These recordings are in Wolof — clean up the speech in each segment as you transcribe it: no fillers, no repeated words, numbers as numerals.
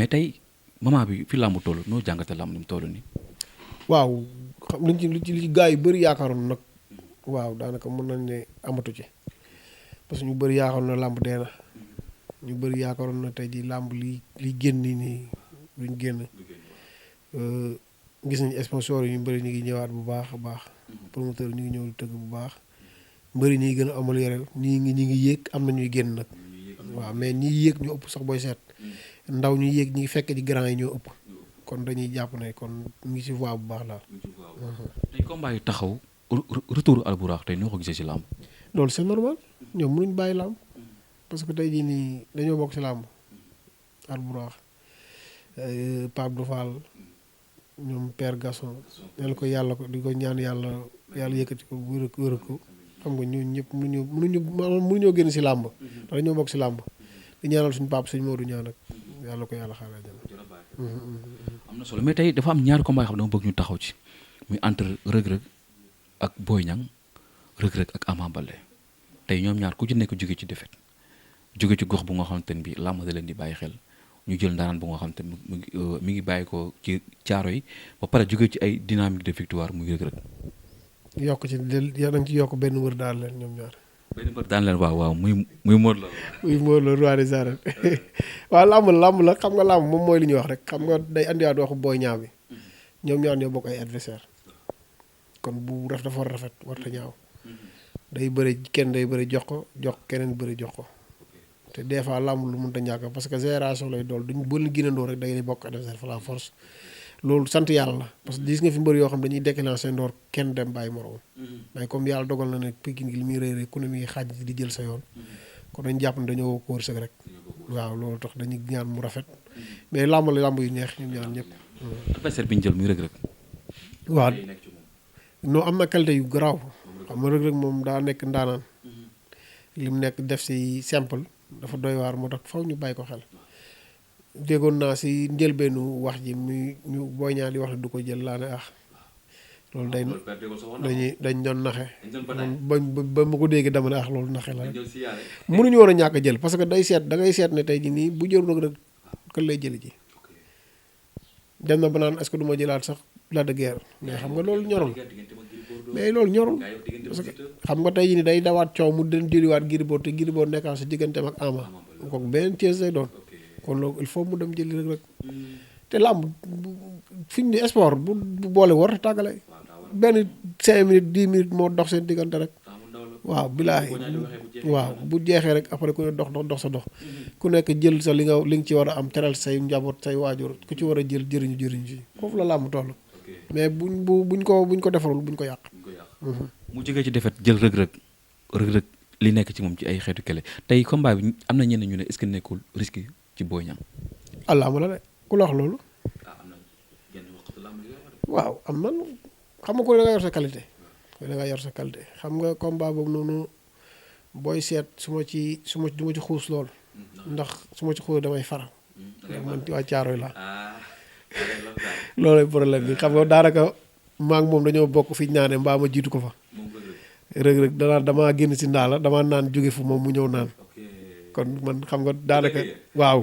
mais tey moment bi fi làmb toll noo jàngate làmb ni mu toll nii. waaw xam li ci gaa yu bëri yaakaaroon nag waaw daanaka mën nañ ne amatu ci parce que ñu bëri yaakaaroon na làmb dee na ñu bëri yaakaaroon na tey ji làmb li génn nii luñ génn gis nañ sponsor yi ñu bëri ñu ngi ñëwaat bu baax a baax promoteur ñu ngi ñëw tëgg bu baax mbëri ñi ngi gën a amélioré ñi ngi yéeg am na ñuy génn nag waaw mais ñi yéeg ñu ëpp sax booy seet ndaw ñu yéeg ñi fekk ci grand yi ñoo ëpp kon dañuy jàpp ne kon mu ngi ci voie bu baax daal. tey combat yi taxaw retour Albourakh tey noo ko gisee ci làmb. loolu c'est normal ñoom mënuñ bàyyi làmb parce que tey jii nii dañoo bokk ci làmb Albourakh Pape Abdou Fall ñoom Père Gasson ñaan ko yàlla ko di ko ñaan yàlla yëkkati ko wér ko xam nga ñun ñëpp mënuñoo génn ci làmb ndax dañoo bokk ci làmb di ñaanal suñu papa suñu Modou ñaan ak yàlla ko yàlla xaaral jàmm. am na solo mais tey dafa am ñaari combat yoo xam ne dama bëgg ñu taxaw ci muy entre Reug-Reug ak Boy Niang Reug-Reug ak Ama Baldé tey ñoom ñaar ku ci nekk jóge ci défaite jóge ci gox bu nga xamante ne bii làmb da leen di bàyyi xel ñu jël ndaanaan bu nga xamante ne mi ngi bàyyi ko ci caaro yi ba pare jóge ci ay dynamique de victoire muy Reug-Reug. yokk ci da nga ci yokk benn wër daal leen ñoom ñaar. benn mbër daan leen waaw muy Modou Lo. muy Modou Lo roi des arènes waaw làmb la xam nga làmb moom mooy li ñuy wax rek xam nga day andiwaat waxu Boy Niang bi ñoom ñaar ñoo bokk ay adversaire kon bu dafa war a rafet warta ñaaw day bëri kenn day bëri jox keneen bëri jox ko te des fois làmb lu mënta ñàkk parce que génération lay dool duñ bëri ginandoo rek day bokk adversaire fa la force loolu sant yàlla la parce que gis nga fi mbër yoo xam dañuy déclencher ndoor kenn dem bàyyi moroom mais comme yàlla dogal na ne Pikine gi li muy rëy ku ne mi ngi xaaj di jël sa yoon kon dañu jàpp ne dañoo ko wërsëg rek waaw loolu tax dañuy ñaan mu rafet mais làmb yu neex ñun ñaan ñëpp. adversaire bi ñu jël muy Reug-Reug. waaw non am na qualité yu garaaw xam nga Reug-Reug moom daa nekk ndaanaan li mu nekk def si simple dafa doy waar moo tax faw ñu bàyyi ko xel. déggoon naa si njëlbeenu wax ji ñu Boy Niang di wax ne du ko jël laa ne loolu dañ doon naxe ba ma ko déggee dama ne loolu naxe la rek mënuñu woon a ñàkk a jël parce que da ngay seet ne tey ji nii bu jël Reug Reug kan lay jëli ji dem na ba naan est-ce que du ma jëlaat sax Lac de Guiers mais xam nga loolu ñorul parce que xam nga tey ji nii day dawaat coow mu den jëliwaat Gris Bordeaux te Gris Bordeaux nekkaat si digganteem ak Ama kooku beneen Thiès lay doon kon loolu il faut mu dem jëli Reug Reug te làmb fi ñu ne sport bu boole war a tàggale benn 5 minutes 10 minutes moo dox seen diggante rek waaw bilaahi waaw bu jeexee rek après ku ne dox sa dox ku nekk jël sa li nga ci war a am teral say njaboot say waajur ku ci war a jël jëriñu ci foofu la làmb toll mais buñ ko defarul buñ ko yàq. mu jógee ci defet jël Reug Reug li nekk ci moom ci ay xeetu kele tey combat bi am na ñenn ñu ne est-ce que nekkul risque ci Boy Niang. allah la de ku la wax loolu. waaw am na xam nga ko da nga yor sa qualité. da nga yor sa qualité xam nga combat boobu noonu booy seet su ma ci xuus lool. ndax su ma ci xuus damay faral. man waa Caaroy la loolay problème bi xam nga daanaka maa ngi moom dañoo bokk fi ñu naane mbaa ma jiitu ko fa. Reug Reug damaa génn si ndaa la damaa naan jóge fu moom mu ñëw naan kon man xam nga daanaka waaw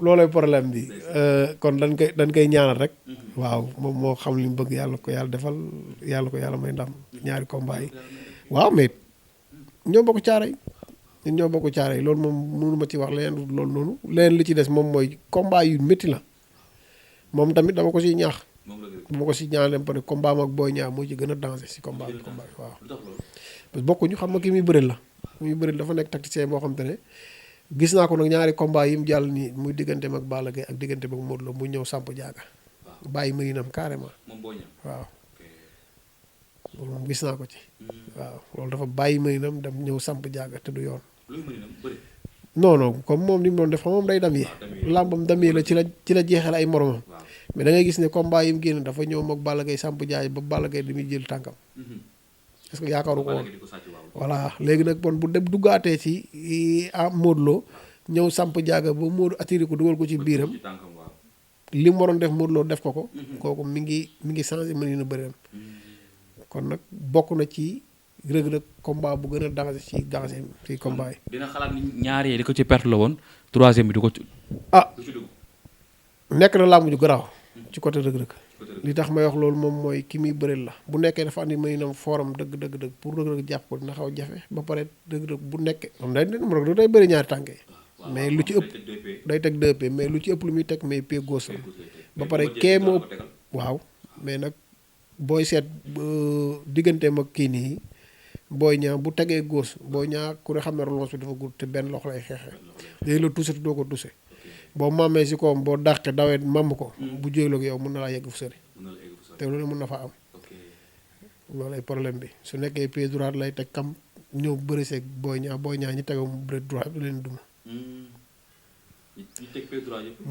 loolay problème bi kon dañ koy ñaanal rek waaw moom moo xam li mu bëgg yàlla ko yàlla defal yàlla ko yàlla may ndam ñaari combat yi waaw mais ñoo bokk caaray ñun ñoo bokk caaray loolu moom mënu ma ci wax leneen loolu noonu leneen li ci des moom mooy combat yu métti la moom tamit dama ko siy ñaax bu ma ko si ñaan dem pare combat am ak Boy Niang moo ci gën a danger si combat bi waaw parce que bokkuñu xam nga ki muy bëril dafa nekk tacticien boo xam te ne gis naa ko nag ñaari combat yi mu jàll nii muy digganteem ak Balla Gaye ak digganteem ak Modou Lo mu ñëw samp jaaga bàyyi mëyinam carrément waaw loolu moom gis naa ko ci waaw loolu dafa bàyyi mëyinam dem ñëw samp jaaga te du yoon non comme moom ni mu doon def xam moom day dam yi làmbam dam yi la ci la jeexal ay moromam mais da ngay gis ne combat yi mu génn dafa ñëw mook Balla Gaye samp jaay ba Balla Gaye di muy jël tànkam est-ce que yaakaaru ko woon voilà léegi nag bon bu dem duggaatee ci Modou Lo ñëw samp jaaga ba Modou attiré ko dugal ko ci biiram li mu waroon def Modou Lo def ko kooku mi ngi changé mën na bëreem kon nag bokk na ci Reug Reug combat bu gën a danger ci combat yi. dina xalaat ni ñaar yi di ko ci perte la woon troisième bi du ko. ah nekk na làmb ju garaaw ci côté rëg-rëg li tax may wax loolu moom mooy ki muy bëreel la bu nekkee dafa andi may nam forum dëgg pour rëg-rëg jàpp ko dina xaw jafe ba pare rëg-rëg bu nekkee moom day bëri ñaari tànk yi mais lu ci ëpp day teg 2 pieds mais lu ci ëpp lu muy teg mais pied gauche la ba pare kee moo waaw mais nag booy seet digganteem ak kii nii Boy Niang bu tegee gauche Boy Niang ku ne xam ne relance bi dafa gudd te benn loxo lay xeexee léegi la touché te doo ko touché boo màmmee si kawam boo dàqee dawee màmm ko bu jóyloog yow mën na laa yegg fu sëri te loolu mën na fa am loolu ay problème bi su nekkee pied droit lay teg kam ñëw bëri seeg Boy Niang ñi tegoo mu bëri droit da leen duma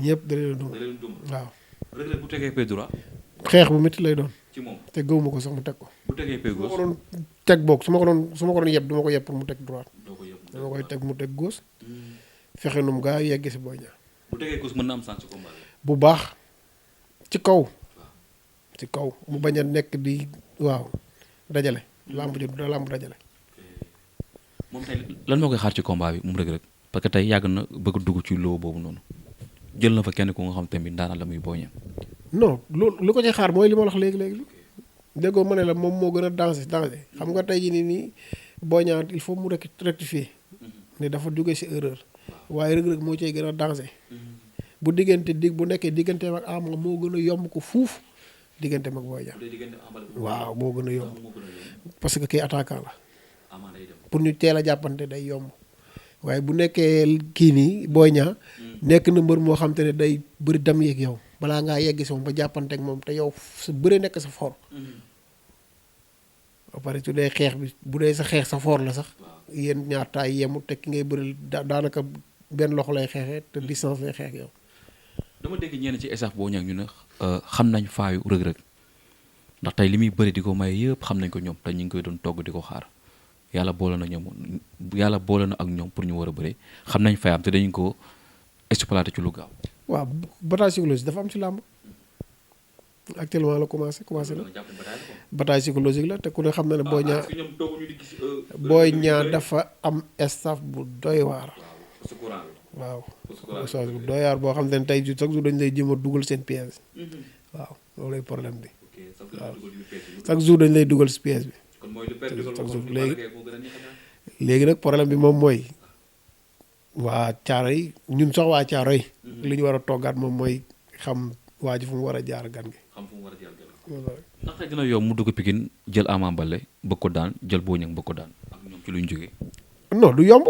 ñëpp da leen duma waaw Reug Reug bu tegee pied droit xeex bu métti lay doon ci moom te gëwuma ko sax mu teg ko bu tegee pied su ma gauche ko doon teg boog su ma ko doon yeb du ma ko yeb pour mu teg droite dama koy teg mu teg gauche fexe num gaa yegg si Boy Niang bu tegee gauche mën na am sens ci combat bi bu baax ci kaw mu bañ a nekk di waaw dajale làmb ji da làmb dajale moom tey lan moo koy xaar ci combat bi moom Reug Reug parce que tey yàgg na bëgg dugg ci loo boobu noonu jël na fa kenn ku nga xam tamit daanaka la muy Boy Niang non loolu lu ko ci xaar mooy li ma wax léegi déggoo ma ne la moom moo gën a danger xam nga tey jii nii Boy Niang il faut mu rectifier ne dafa jóge ci erreur waaye Reug Reug moo cay gën a danger bu nekkee digganteem ak Ama moo gën a yomb ko fuuf digganteem ak Boy Niang waaw moo gën a yomb parce que kii attaquant la pour ñu teel a jàppante day yomb waaye bu nekkee kii nii Boy Niang nekk na mbër moo xam te ne day bëri dam yeeg yow balaa ngaa yegg si moom ba jàppante ak moom te yow sa bëri nekk sa for ba pare su dee xeex bi bu dee sa xeex sa for la sax yéen ñaar taay yemu te ki ngay bëri daanaka benn loxo lay xeexee te distance lay xeex yow. dama dégg ñenn ci staff Boy Niang ñu ne xam nañ faayu Reug Reug ndax tey li muy bëri di ko may yëpp xam nañ ko ñoom te ñu ngi koy doon togg di ko xaar yàlla boole na ak ñoom pour ñu war a bëri xam nañ fayam te dañu ko exploité ci lu gaaw. waaw bataille psychologique dafa am ci làmb actuellement la commencé na bataille psychologique la te ku ne xam na ne Boy Niang dafa am staff bu doy waar. waaw staff bu doy waar boo xam ne tey jii chaque jour dañu lay jéem a dugal seen pièce. waaw loolu lay problème bi. waaw chaque jour dañu lay dugal si pièce bi. chaque jour léegi nag problème bi moom mooy. waa caaro yi ñun sax waa caaro yi li ñu war a toggaat moom mooy xam waa ji fu mu war a jaar gan gi. ndax tey dina yomb mu dugg Pikine jël Ama Baldé bëgg ko daan jël Boy Niang bëgg ko daan ak ñoom ci lu ñu jógee. non du yomb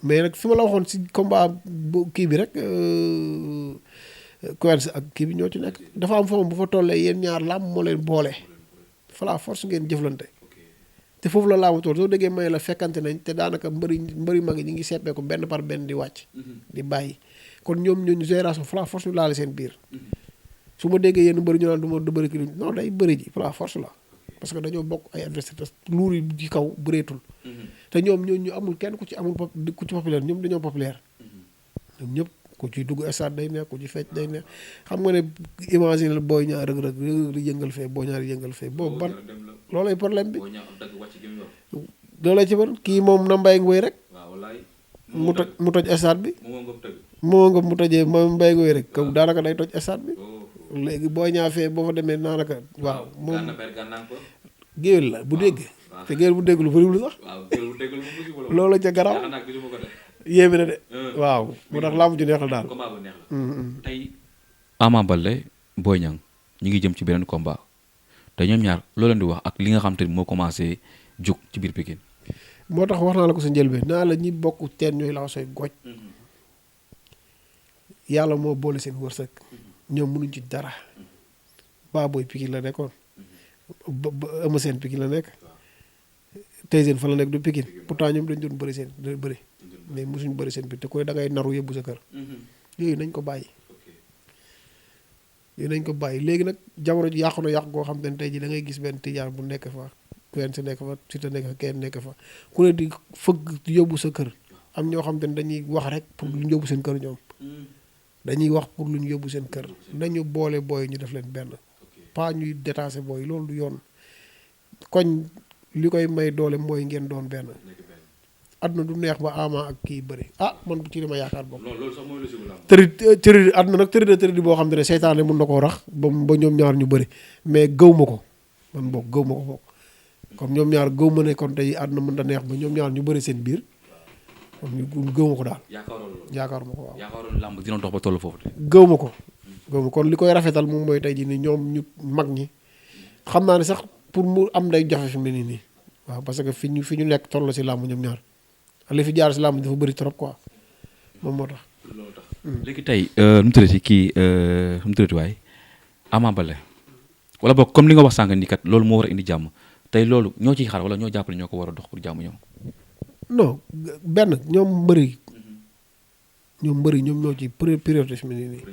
mais nag fi ma la waxoon si combat bu kii bi rek Quench ak kii bi ñoo ci nekk dafa am foofu bu fa tollee yéen ñaar làmb moo leen boole fala force ngeen jëflante. te foofu la laamu tool soo déggee may la fekkante nañ te daanaka mbëri mag yi ñu ngi seppeeku benn par benn di wàcc di bàyyi kon ñoom ñooñu génération fala force ñu laale seen biir su ma déggee yenn mbëri ñu naan du bëri ki non day bëri ji fala force la parce que dañoo bokk ay adversaire luur yi ci kaw bëreetul te ñoom ñooñu amul kenn ku ci populaire ñoom dañoo populaire ñoom ñëpp ku ci dugg stade day neex ku ci fecc day neex xam nga ne imagine Boy Niang Reug Reug di yëngal fee Boy Niang di yëngal fee boobu ban loolay problème bi loolay ci ban kii moom na mbay ngoy rek mu toj stade bi moo nga mu tojee moom mbay ngoy rek kaw daanaka day toj stade bi léegi Boy Niang fee boo fa demee daanaka waaw moom géwél la bu dégg te géwél bu dégg lu bëriwul sax loolu ca garaaw yéeme na de waaw moo tax làmb ju neex la daal tey Ama Baldé Boy Niang ñu ngi jëm ci beneen combat te ñoom ñaar loo leen di wax ak li nga xam te ni moo commencé jóg ci biir Pikine moo tax wax naa la ko sa njëlbeen naa la ñi bokk teen ñooy laa sooy goj yàlla moo boole seen wërsëg ñoom mënuñ ci dara Baboy Pikine la nekkoon ba Eumeu Sène Pikine la nekk Tyson fa la nekk du Pikine pourtant ñoom dañ doon bëri seen bëri mais mosuñ bëri seen bi te koy da ngay naru yóbbu sa kër yooyu nañ ko bàyyi léegi nag jamono ji yàqu na yàqu goo xam te ne tey ji da ngay gis benn tijaan bu nekk fa Quench nekk fa Siteu nekk fa kenn nekk fa ku ne di fëgg yóbbu sa kër am ñoo xam te ne dañuy wax rek pour lu ñu yóbbu seen kër ñoom dañuy wax pour lu ñu yóbbu seen kër nañu boole booy ñu def leen benn pas ñuy détaché booy loolu du yoon koñ li koy may doole mooy ngeen doon benn àdduna du neex ba Ama ak kii bëri man ci li ma yaakaar bokk. loolu sax mooy lu si tëri àdduna nag tëri boo xam ne seytaane mun na koo rax ba ñoom ñaar ñu bëri mais gëw ma ko man bokk gëw ma ko bokk comme ñoom ñaar gëw ma ne kon tey àdduna mën na neex ba ñoom ñaar ñu bëri seen biir kon gëw ma ko daal. yaakaaruma ko waaw. yaakaaroon làmb dina dox ba tollu foofu de. gëw ma ko kon li koy rafetal moom mooy tey jii nii ñoom ñu mag ñi xam naa ne sax pour mu am day jafe fi mu ne nii waaw parce que fi ñu nekk toll si làmb ñoom ñaar li fi jaar si làmb dafa bëri trop quoi moom moo tax. loolu tax léegi tey nu mu tuddati kii nu mu tuddati waay Ama Baldé wala boog comme li nga wax sànq ni kat loolu moo war a indi jàmm tey loolu ñoo ciy xaar wala ñoo jàpp ne ñoo ko war a dox pour jàmm ñëw. non benn ñoom mbëri ñoom ñoo ci priorité fi mu ne nii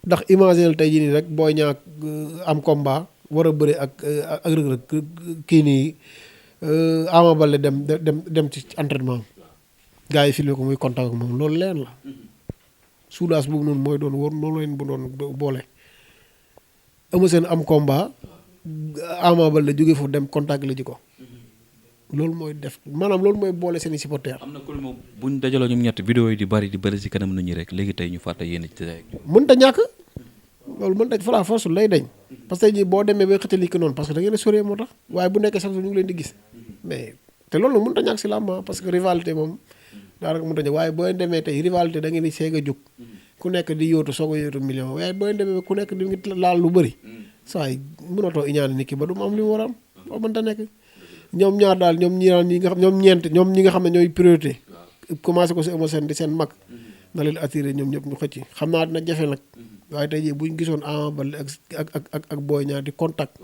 ndax imaginer tey jii nii rek Boy Niang am combat war a bëri ak Reug Reug kii nii Ama Baldé dem ci entraînement gars yi filmé ko muy contact ak moom loolu leen la soudage boobu noonu mooy doon wóor noonu leen bu doon boole Eumeu Sène am combat Ama Baldé jógee foofu dem contact la ji ko loolu mooy def maanaam loolu mooy boole seen i supporters. am na ku moom bu ñu dajaloo ñoom ñett vidéo yi di bëri si kanam nit ñi rek léegi tey ñu fàtte yéen ci tey. mënut a ñàkk loolu mënut a fara force lay dañ parce que tey jii boo demee ba xëtali ko noonu parce que da ngeen a sori moo tax waaye bu nekkee sax ñu ngi leen di gis mais te loolu mënut a ñàkk si làmb parce que rivalité moom daanaka mënut a ñàkk waaye boo demee tey rivalité da ngeen di seeg a jóg ku nekk di yóotu soog a yóotu million waaye boo demee ku nekk di ngi laal lu bëri saa yi mënatoo iñaane nit ki ba du mu am li mu war a am boo mënta nekk ñoom ñaar daal ñoom ñi nga xam ñoom ñi nga xam ne ñooy priorité commencé ko si Eumeu Sène di seen mag na leen attiré ñoom ñëpp ñu xëcc xam naa dina jafe nag waaye tey jii buñ gisoon Ama Baldé ak Boy Niang di contact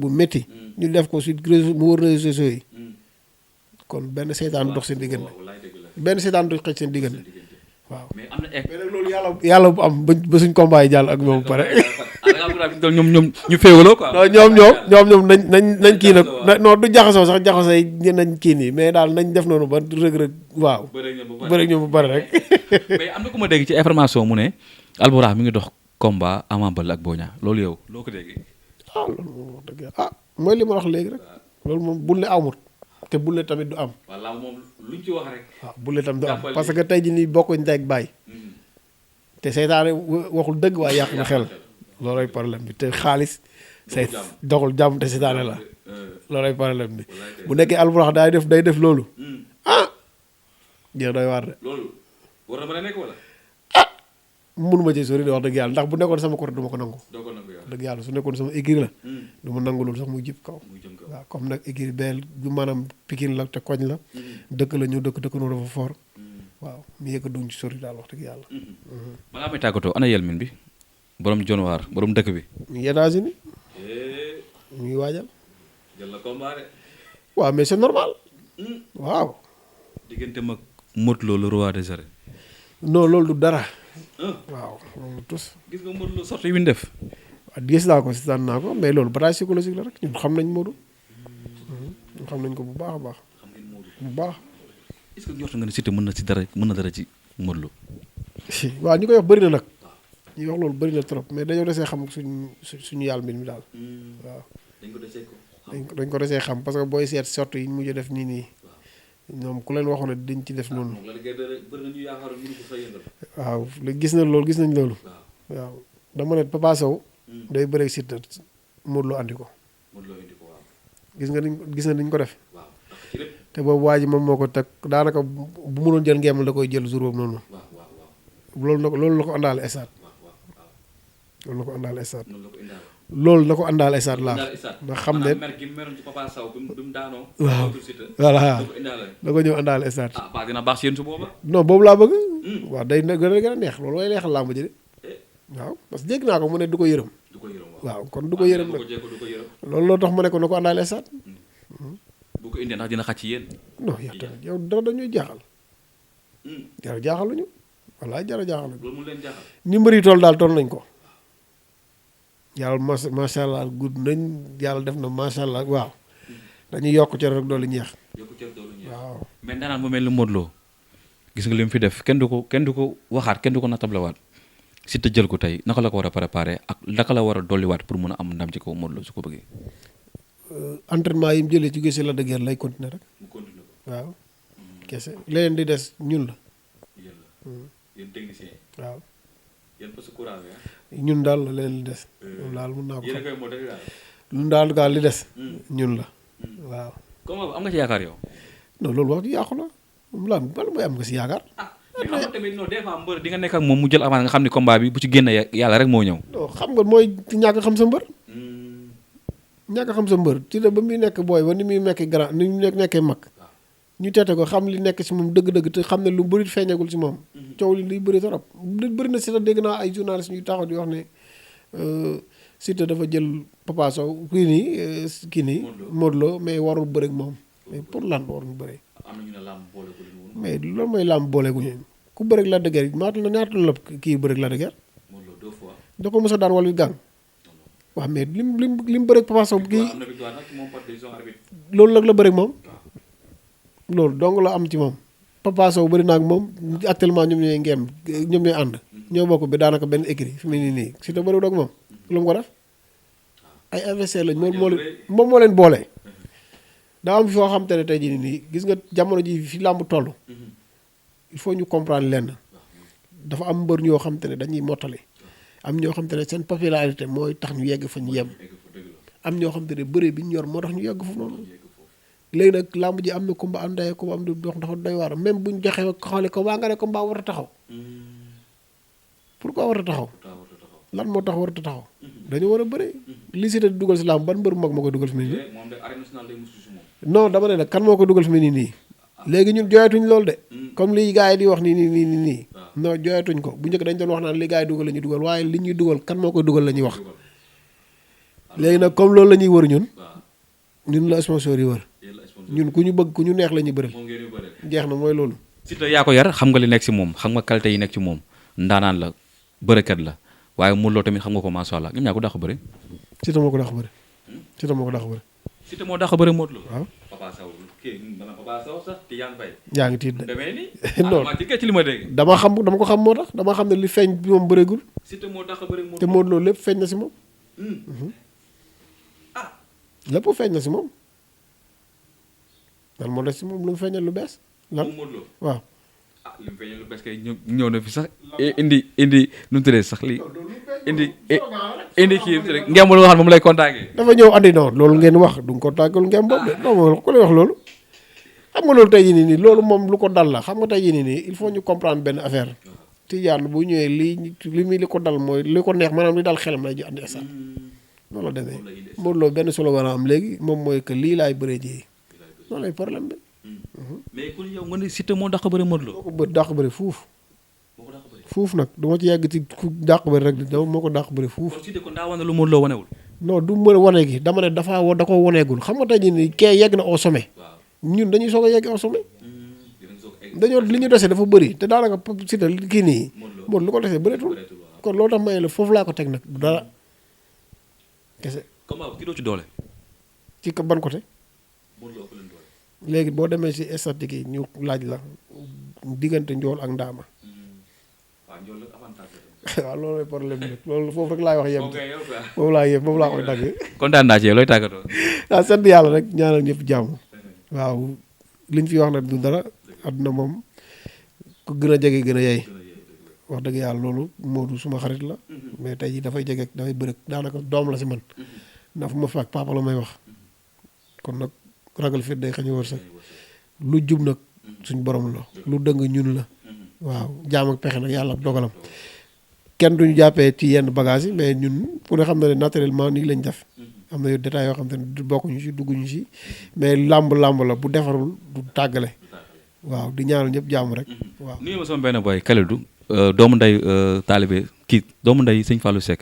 bu métti ñu def ko si mu wër réseaux sociaux yi kon benn seytaan dox seen diggante xëcc seen diggante waaw mais nag loolu yàlla bu am ba suñ combat yi jàll ak moom pare ñoom ñu féewaloo quoi. non ñoom nañ kii nag non du jaxasoo sax jaxasoo yi nañ kii nii mais daal nañ def noonu ba rëg-rëg waaw. bëri ñoom bu bari rek. mais am na ku ma dégg ci information mu ne Albourakh mi ngi dox combat Ama Baldé ak Boy Niang loolu yow loo ko déggee. loolu moom wax dëgg mooy li ma wax léegi rek loolu moom bul ne amut te bul ne tamit du am. walla moom luñ ci wax rek. waaw bul ne tamit du am parce que tey jii nii bokkuñ tey ak bàyyi te seytaane waxul dëgg waaye yàq na xel. loolooy problème bi te xaalis say doxul jàmm te seytaane la loolooy problème bi bu nekkee Albourakh day def loolu jeex doy waar de. loolu war na mën a nekk wala. mënuma ci sori de wax dëgg yàlla ndax bu nekkoon sama côté du ma ko nangu. dëgg yàlla su nekkoon sama écurie la. du ma nangu loolu sax muy jib kaw. waaw comme nag écurie beel du maanaam Pikine la te koñ la. dëkk la ñu dëkkandoo dafa fort. waaw mu yëkk duñ ci sori daal wax dëgg yàlla. balaa may tàggatoo ana Yelmin bi. borom jonwaar borom dëkk bi. mu ngi États-Unis mu ngi waajal. jël la combat de. waaw mais c'est normal. waaw. diggante mag Modou Lo le roi des arènes. non loolu du dara. waaw loolu tus. gis nga Modou Lo sorti yi mu def. waaw gis naa ko si tànn naa ko mais loolu bataille psychologique la rek ñun xam nañ Modou. ñun xam nañ ko bu baax a baax. xam ngeen Modou bu baax. est-ce que njort nga ne Siteu mën na dara ci Modou Lo. waaw ñi koy wax bëri na nag. ñi wax loolu bëri na trop mais dañoo desee xam suñu yàlla mbir mi daal. waaw. dañ ko desee xam parce que booy seet sorte yi ñu mujj def nii ñoom ku leen waxoon ne dañ ci def noonu. waaw gis nañ loolu. waaw dama ne Papa Sow. day bëreeg Siteu Modou Lo andi ko. gis nga niñ ko def. te boobu waa ji moom moo ko teg daanaka bu mënoon jël ngeemal da koy jël jour boobu noonu. loolu la ko àndaale esaat. loolu la ko àndaale esaat laa. nga xam ne waaw voilà da ko ñëw àndaale esaat. dina baax si yéen su booba. non boobu laa bëgg. waaw day gën a neex loolu way neexal làmb ji de. waaw parce que dégg naa ko mu ne du ko yërëm. waaw kon du ko yërëm nag loolu loo tax ma ne ko na ko àndaale esaat. bu ko indee ndax dina xaj ci yéen. non yow tamit yow dara dañuy jaaxal. jara jaaxaluñu. wallaay jara jaaxaluñu. loolu mu leen jaaxal. ni mbër yi toll daal toll nañ ko. yàlla macha allah gudd nañ yàlla def na macha allah waaw. dañuy yokk cër rek doolu ñeex. waaw. mais daanaan mu mel ni Modou Lo gis nga li mu fi def kenn du ko waxaat kenn du ko natablewaat Siteu jël ko tey naka la ko war a préparer ak naka la war a dolliwaat pour mun a am ndam ci kaw Modou Lo su ko bëggee. entraînement yi mu jëlee ci gëstu la dëgër lay continuer rek. waaw kese leneen di des ñun la. yéen la yéen technicien waaw yéen poste courant bi ñun daal la leneen li des. moom daal mun naa ko yéen a xam koy modèle daal. ñun daal daal li des. ñun la. waaw. comment am nga ci yaakaar yow. non loolu wax ji yàqu la moom lan bala mooy am nga si yaakaar. mais xam nga tamit non des fois mbër di nga nekk ak moom mu jël avance nga xam ni combat bi bu ci génne yàlla rek moo ñëw. non xam nga mooy ñàkk xam sa mbër. ñàkk xam sa mbër ci la ba muy nekk booy ba ni muy nekk grand ni mu nekkee mag. ñu teete ko xam li nekk si moom dëgg-dëgg te xam ne lu bëri feeñagul si moom. coow li liy bëri trop bëri na si la dégg naa ay journalistes ñu taxaw di wax ne Siteu dafa jël Papa Sow kii nii Modou Lo mais warul bëri ak moom mais pour lan warul bëri. am na ñu ne làmb boole ko mais loolu mooy làmb boole gu ñu ku bëri ak Lac de Guiers ñaata la kii bëri ak Lac de Guiers. Modou Lo 2 fois. da ko mos a daan wala gàng. waaw mais lim bëri ak Papa Sow kii. am na victoire nag moom par décision arbitre. loolu nag la bëri ak moom. loolu dong la am ci moom Papa Sow bëri na ak moom actuellement ñoom ñooy ànd ñoo bokk bi daanaka benn écrit fi mu ne nii si te bëriwul ak moom lu mu ko def ay adversaire lañ moom moo leen boole. daa am foo xam te ne tey jii nii gis nga jamono ji fi làmb toll il faut ñu comprendre lenn dafa am mbër ñoo xam te ne dañuy mottali am ñoo xam te ne seen popularité mooy tax ñu yegg fa ñu yem am ñoo xam te ne bëre bi ñu yor moo tax ñu yegg foofu noonu. léegi nag làmb ji am na combat am ndey combat am du dox dafa doy waar même buñ joxee xoolee combat nga ne combat war a taxaw pourquoi war a taxaw lan moo tax war a taxaw dañu war a bëri li si te dugal si làmb ban mbër mag moo ko dugal fi mu nii non dama ne nag kan moo ko dugal fi mu nii léegi ñun jooyatuñ loolu de comme li gars yi di wax nii non jooyatuñ ko bu njëkk dañ doon wax naan li gars yi dugal la ñuy dugal waaye li ñuy dugal kan moo ko dugal la ñuy wax léegi nag comme loolu la ñuy wër ñun la sponsor yi wër ñun ku ñu bëgg ku ñu neex la ñuy bëri jeex na mooy loolu. Siteu yaa ko yar xam nga li nekk si moom xam nga qualité yi nekk ci moom ndaanaan la bërëkat la waaye Modou Lo tamit xam nga ko macha allah ñoom ñaa ko dàq bëri. Siteu moo ko dàq bëri. Siteu moo ko dàq bëri. Siteu moo dàq bëri Modou Lo. waaw. Papa Sow sax Tidiane Faye. yaa ngi tiit de. demee nii non ci li ma dégg. dama ko xam moo tax dama xam ne li feeñ bi moom bëreegul. Siteu moo dàq bëri Modou Lo te Modou Lo lépp feeñ na si moom. lépp feeñ na si moom. lan moo des si moom lu mu feeñal lu bees. lan waaw. li mu feeñal lu bees kay ñëw na fi sax indi nu mu tuddee sax lii indi kii rek ngemb lu nga xam ne moom lay contacté. dafa ñëw andi non loolu ngeen wax du nga contacté ngemb boobu de non moom ku lay wax loolu. xam nga loolu tey jii nii loolu moom lu ko dal la xam nga tey jii nii il faut ñu comprendre benn affaire. Tidiane bu ñëwee li ko dal mooy li ko neex maanaam li dal xelam lay ji andi instant. noonu la demee Modou Lo benn solo war a am léegi moom mooy que lii laay bëree ji. loolu lay problème bi. mais kon yow nga ne Siteu moo dàq bëri Modou Lo. moo ko dàq bëri fuuf. fuuf nag du ma ci yegg ci ku dàq bëri rek dama moo ko dàq bëri fuuf. kon Siteu kon daa wane lu Modou Lo wanewul. non du mën a wane gi dama ne da ko waneegul xam nga tey jii nii kee yegg na au sommet. ñun dañuy soog a yegg au sommet. dañoo li ñu dese dafa bëri te daanaka Siteu kii nii. Modou lu ko desee bëreetul. kon loolu tax may la foofu laa ko teg nag du dara kese. comment ki doo ci doole. ci ban côté. léegi boo demee si statistique yi ñu laaj la diggante njool ak ndaama. waaw loolu mooy problème bi loolu foofu rek laay wax yem. foofu laa koy dagg. kontaan naa ci yow looy tàggatoo. waaw sant yàlla rek ñaanal ñëpp jàmm. waaw liñ fi wax nag du dara àdduna moom ku gën a jege gën a yey. wax dëgg yàlla loolu Modou suma xarit la. mais tey jii dafay jege dafay bëri daanaka doom la si man. ndax fu ma fekk papa la may wax. kon nag ragal fit day xañu wërsëg lu jub nag suñ borom la lu dëng ñun la. waaw jaam ak pexe nag yàlla ak dogalam. kenn duñu jàppee ci yenn bagage yi mais ñun pour nga xam ne naturellement nii lañ def. am na yu détails yoo xam te ne bokkuñu si dugguñu si mais làmb la bu defarul du tàggale. waaw di ñaanal ñëpp jàmm rek. waaw nuyu ma sama benn boy Kalidou doomu nday taalibe kii doomu nday sëñ Fallou Seck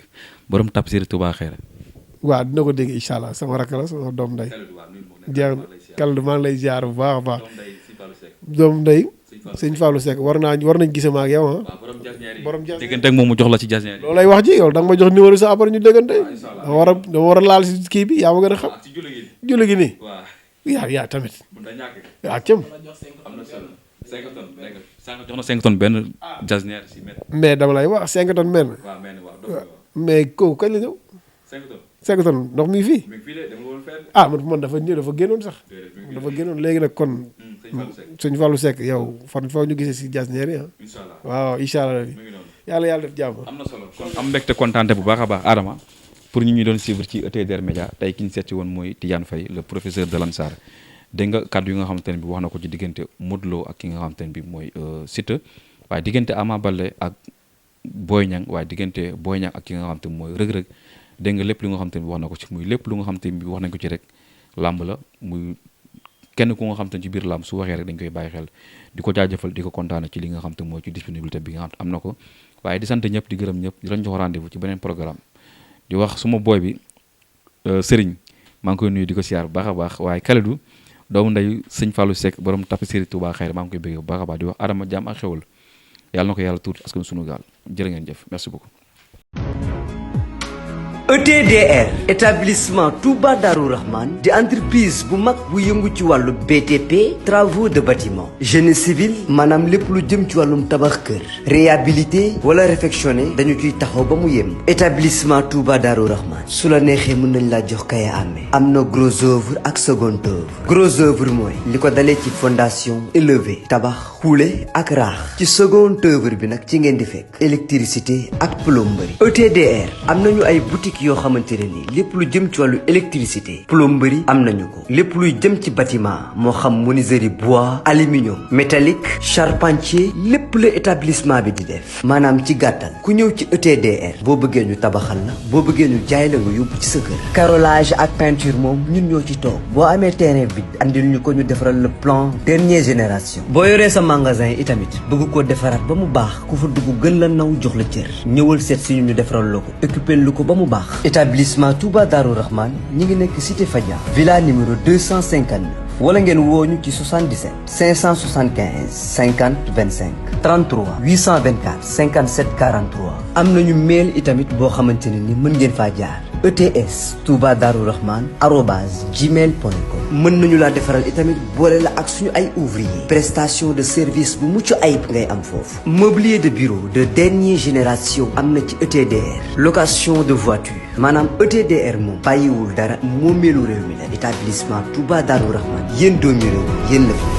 borom Tafsir Touba Xeere. waaw dina ko dégg incha allah sama rakk la sama doom nday jeex Kalidou maa ngi lay ziar bu baax a baax. doomu nday sëñ Fallou Seck war nañ gise ma ak yow ah. borom jas déggante ak moom mu jox la ci jasneer. loolu lay wax ji yow da nga ma jox numéro sa après ñu déggante. dama war a laal si kii bi yaa ma gën a xam. julli gi nii. yaa tamit. waaw cëm. jox na 5 tonnes benn jasneer si mètre. mais dama lay wax 5 tonnes mel. mais kooku kañ la ñëw. 5 tonnes ndox mi fii. man dafa génnoon sax. dafa génnoon léegi nag kon. sëñ Fallou Seck yow fan foo ñu gisee si Jasneer yi waaw incha allah yàlla def jàmm. am na solo kon am mbégte kontaante bu baax a baax Adama pour ñu doon suivre ci ETDR Média tey ki ñu seet si woon mooy Tidiane Faye le professeur de Lansar dégg nga kàddu yi nga xamante ne bi wax na ko ci diggante Modou Lo ak ki nga xamante ne bi mooy Siteu waaye diggante Ama Baldé ak Boy Niang waaye diggante Boy Niang ak ki nga xamante ne mooy Reug Reug dégg nga lépp lu nga xamante ne bi wax na ko ci muy lépp lu nga xamante ne bi wax nañ ko ci rek làmb la muy kenn ku nga xamante ne ci biir làmb su waxee rek dañ koy bàyyi xel di ko jaajëfal di ko kontaane ci li nga xamante ne mooy ci disponibilité bi nga xam am na ko waaye di sant ñëpp di gërëm ñëpp di lañ jox rendez-vous ci beneen programme di wax suma booy bi Serigne maa ngi koy nuyu di ko siyaar bu baax a baax waaye Kalidou doomu ndeyu sëñ Fallou Seck borom tapisserie Touba Xayra maa ngi koy bëggee bu baax a baax di wax Adama jàmm ak xewal yàlla na ko yàlla tuuti askan sunu gaal jërë ngeen jëf merci beaucoup. ETDR établissement Touba Darou Rahman di entreprise bu mag bu yëngu ci wàllu BTP travaux de bâtiment génie civil maanaam lépp lu jëm ci wàllum tabax kër réhabilité wala réfectionné dañu ciy taxaw ba mu yem. établissement Touba Darou Rahman su la neexee mën nañ laa jox kaya amee am na gros œuvre ak second œuvre gros œuvre mooy li ko dalee ci fondation élevé tabax xuule ak raax ci second œuvre bi nag ci ngeen di fekk électricité ak plomberie. ETDR am nañu ay boutique yoo xamante ne ni lépp lu jëm ci wàllu électricité plomberie am nañu ko lépp luy jëm ci bâtiment moo xam menuiserie bois aluminium métallique charpentier lépp la établissement bi di def maanaam ci gàttal ku ñëw ci ETDR boo bëggee ñu tabaxal la boo bëggee ñu jaay la nga yóbbu ci sa kër. carrelage ak peinture moom ñun ñoo ci toog boo amee terrain bi andil ñu ko ñu defaral le plan dernière génération. boo yoree sa magasin itamit bëgg koo defaraat ba mu baax ku fa dugg gën la naw jox la cër ñëwal seet si ñu defaral la ko occupé lu ko ba mu baax. établissement Touba Darou Rahman ñi ngi nekk cité Fadia villa numéro 259 wala ngeen woo ñu ci 77 575 50 25 33 824 57 43 am nañu mail itamit boo xamante ne ni mën ngeen faa jaar ETS Touba Darou Rahman @gmail.com mën nañu laa defaral itamit boole la ak suñu ay ouvrier prestation de service bu mucc ayib ngay am foofu mobilier de bureau de dernière génération am na ci ETDR location de voiture maanaam ETDR moom bàyyiwul dara moomeelu réew mi la établissement Touba Darou Rahman yéen doomi réew yéen la fi